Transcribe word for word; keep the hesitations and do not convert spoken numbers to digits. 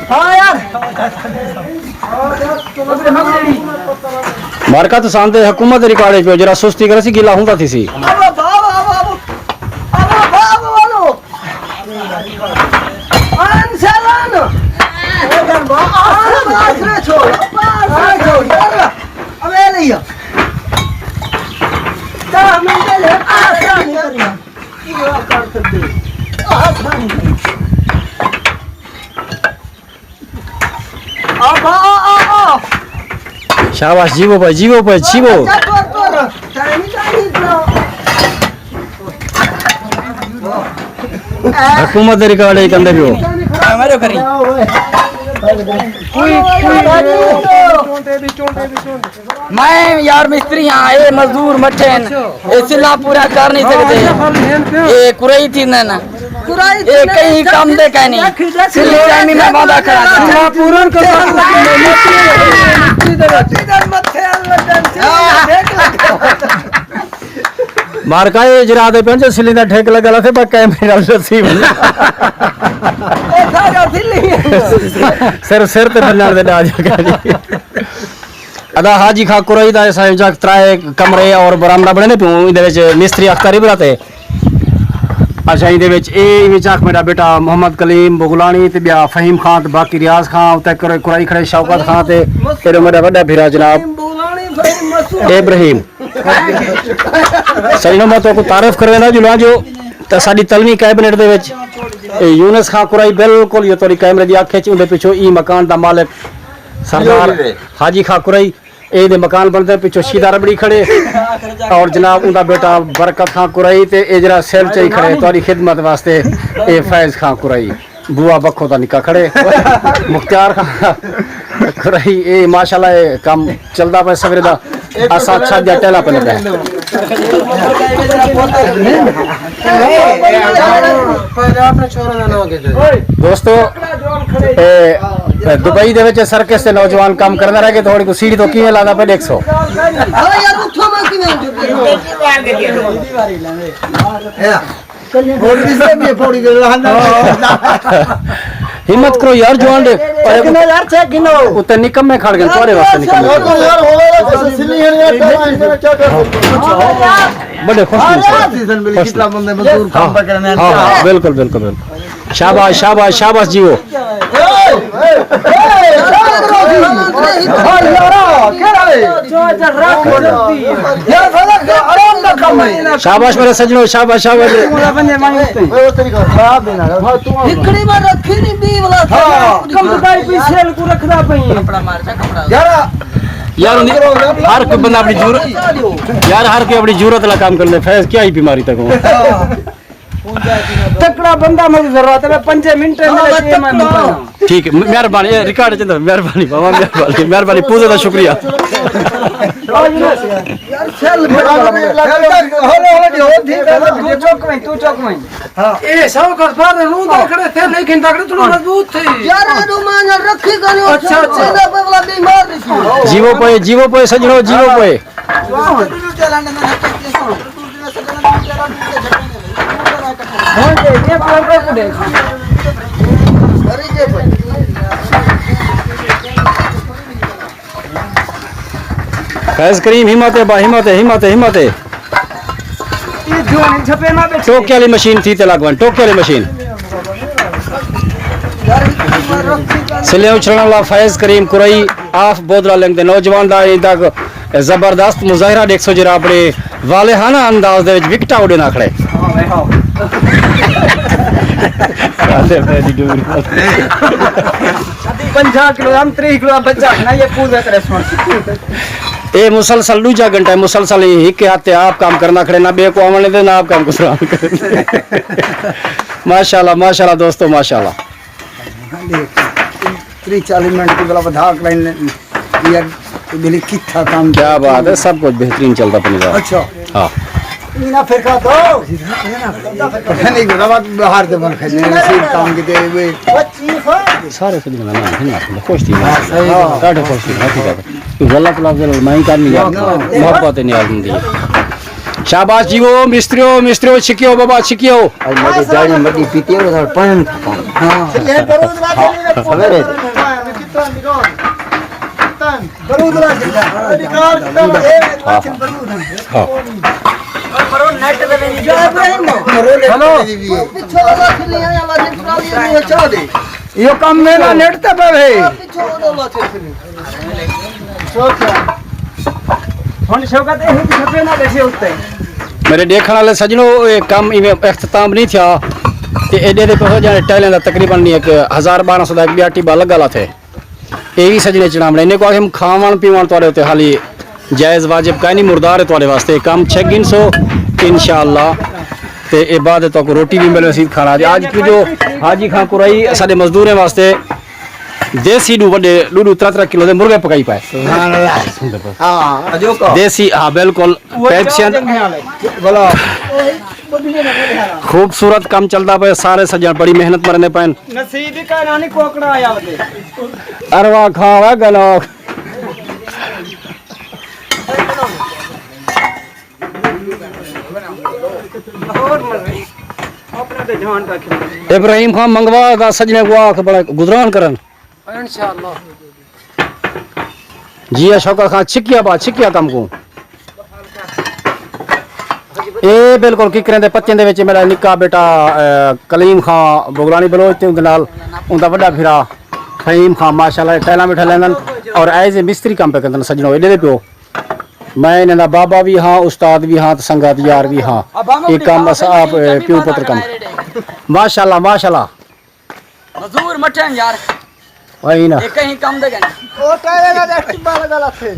ہاں یار۔ مارکا تساں دے حکومت دے ریکارڈ وچ پیو، جیڑھا سستی کرے سی، گلا ہوندا تھی سی۔ شاباش، جیوو بھائی، جیوو بھائی، جیوو۔ حکومت دے ریکارڈ اے کندے پیو۔ میں یار مستری ہاں، اے مزدور مٹھے ہن، اے سلا پورا کر نہیں سکدے۔ اے کرائی تھی نہ نہ۔ اے کہیں کم دے کہیں نہیں۔ سلی ٹائمی میں وعدہ کرا تھا۔ مارکا اے اجرا دے پن جو سلی دا ٹھیک لگا لا تھے، پر کیمرے نال رسی بنا۔ سر، سر تے بنن دے ڈا جا۔ ادا حاجی خاں کرائی دا اساں وچ ترائے کمرے اور برآمدہ بݨیندے پیوں۔ ایندے وچ مستری اختر عبرت ہے۔ اچھا، ایندے وچ اے ایویں چاک میݙا بیٹا محمد کلیم بغلانی تے ٻیا فہیم خان تے باقی ریاض خان، اتے کرے کرائی کھڑے شوکت خان تے ایݙو میݙا وݙا بھرا جناب ابراہیم۔ سجݨو، میں تہاکوں تعارف کرویندا جلاں جو تے ساݙی تلویں کیبنٹ دے وچ اے یونس خان کرائی بالکل جو تہاݙی کیمرے دی اکھ وچ، اوندے پچھوں ایں مکان دا مالک سردار حاجی خاں کرائی۔ اے دے مکان بݨدے، پچھوں شیدا ربڑی کھڑے اور جناب اوندا بیٹا برکت خاں کرائی تے اے جیڑھا سیل چئی کھڑے تہاݙی خدمت واسطے، اے فیض خاں کرائی، بوا بکھو دا نکا کھڑے مختیار خاں کرائی۔ اے ماشاءاللہ اے کم چلدا پئے سویرے دا، اساں چھت دیا ٹیلا پہ لڳا۔ دوستو، اے دبئی دے وچ سرکس دے نوجوان کم کردا رہ ڳئے، تہاݙے کوں سیڑھی توں کیویں لہندا پئے ݙیکھسو۔ ہمت کرو یار، جوان ݙے۔ اتے نکمے کھڑ ڳئے، تہاݙے واسطے نکمے۔ وݙے خوش تھی۔ خوش تھی۔ ہاں، ہاں، بالکل، بالکل، بالکل۔ شاباش، شاباش، شاباش جیو۔ شاباش میرے سجنو، شاباش، شاباش۔ ہکڑی میں رکھی نہیں، بی والا تھا۔ کم دائی پی سیل کو رکھدا پئی۔ یار، ہر کوئی بندہ اپݨی جرات، یار، ہر کوئی اپݨی جرات والا کم کر لے۔ فیض کیا ہی بیماری تک ہو۔ تکڑا بندہ میری ضرورت ہے، پنجے منٹ ہے، میرے چھ من۔ ٹھیک ہے، مہربانی، اے ریکارڈ چندا، مہربانی بابا، مہربانی، مہربانی، پوزے دا شکریہ۔ یار، سیل ہولے ہولے جو، ٹھیک ہے، تو چک میں، تو چک میں۔ اے سو کر سارے رو دا کھڑے تھے، لیکن تکڑے تھوڑا مضبوط تھے۔ یار، اے دو ماں نال رکھی کرو۔ اچھا، اچھا۔ بندہ پہ والا بیمار نہیں سی۔ جیو پے، جیو پے سجنو، جیو پے۔ فیض کریم، ہمت ہے با، ہمت ہے، ہمت ہے، ہمت ہے۔ ٹوکے والی مشین تھی تے لڳ ونڄ، ٹوکے والی مشین۔ سلے اچھلݨ والا فیض کریم کرائی آف بودرا لنگ دے نوجوان دا ایں تک زبردست مظاہرہ ݙیکھسو، جیڑھا اپݨے والہانہ انداز دے وچ وکٹاں اݙینا کھڑے۔ پنجاہ کلو ہم، تریہہ کلو بچہ نہ، یہ پوزے کرے سن۔ اے مسلسل ݙوجھا گھنٹہ ہے، مسلسل ہی ہک ہتھ تے آپ کام کرنا کھڑے، نہ ٻئے کوں آوݨ ݙیندے، نہ آپ کام کوں سران کریندے۔ ماشاءاللہ، ماشاءاللہ دوستو، ماشاءاللہ۔ تریہہ چالیہہ منٹ دی بلا ودھا کرائی نے یار، بلی کتھا کام کیا بات ہے، سب کچھ بہترین چلدا پنجاب۔ اچھا۔ ہاں۔ اینا فرقہ تو نہیں بابا، باہر دے ملک ہے، نہیں نصیب کام کیتے ہوئے۔ سارے سجن نام ہے نا، خوش تھی۔ ہاں، صحیح۔ ڈاڈھے خوش تھی، حقیقت۔ تو غلط لفظ میں ہی کرنی یار، محبت نہیں آ ہوندی۔ شاباش جیو، مستریو، مستریو، چھکیو بابا، چھکیو۔ اڄ میݙی داڑھی مݙی پیتی ہے، ٻس پڑھݨ کھپاں۔ ہاں۔ سویرے۔ ہاں۔ ہلو۔ ایہو کم میݙا نیٹ تے پئے۔ ہݨ شوکت اے ہک چھپے نہ ݙیکھے اتے۔ میݙے ݙیکھݨ والے سڄݨو، اے کم ایویں اختتام نہیں تھیا۔ تے ایݙے دے پہنچ جانے ٹائلاں دا تقریباً نہیں، ہک ہزار ٻارہاں سو دا ہک ٻیا ٹیبا لڳا لا تھے۔ اے وی سڄݨے چڑھاوݨے۔ انہیں کو آکھے ہم کھاوݨ پیوݨ تہاݙے اتے حالی جائز واجب کائنی، مردار ہے تہاݙے واسطے۔ کم چھک گھنسو انشاءاللہ۔ تے اے بعد تہاکوں روٹی وی ملے سی کھاݨا۔ اڄ کیوں جو حاجی خان قرائی اساݙے مزدوریں واسطے دیسی ݙو وݙے، ݙو ݙو ترے ترے کلو دے مرغے پکائی پائے۔ سبحان اللہ۔ ہاں۔ دیسی، ہاں، بالکل۔ پیپسیاں۔ خوبصورت کم چلدا پئے، سارے سڄݨ بڑی محنت مریندے پئن۔ نصیب ہی کائنی کوکڑا آیا ودے۔ اروا کھاوے گلوک۔ ابراہیم خان منگوا دا سڄݨے کوں آکھ بڑا گزران کرن۔ انشاءاللہ۔ جی اے شوکت خان چھکیا با، چھکیا کم کوں۔ اے بالکل ککریں دے پتیاں دے وچ میݙا نکا بیٹا، اے، کلیم خان بغلانی بلوچ تے اوندے نال اوندا وݙا بھرا فہیم خان، ماشاءاللہ، ٹائلاں وی ٹھلیندن اور ایز اے مستری کم پئے کریندن سڄݨو، ایݙے دے پیو۔ میں انہاں دا بابا وی ہاں، استاد وی ہاں تے سنگت یار وی ہاں۔ اے کم اساں آپ، اے، پیو پتر کم۔ ماشاءاللہ، ماشاءاللہ۔ مزدور مٹھے ہن یار۔ وہی نا۔ اے کہیں کم دے گن۔ او ٹائر دا ٹبا لڳا لا تھے۔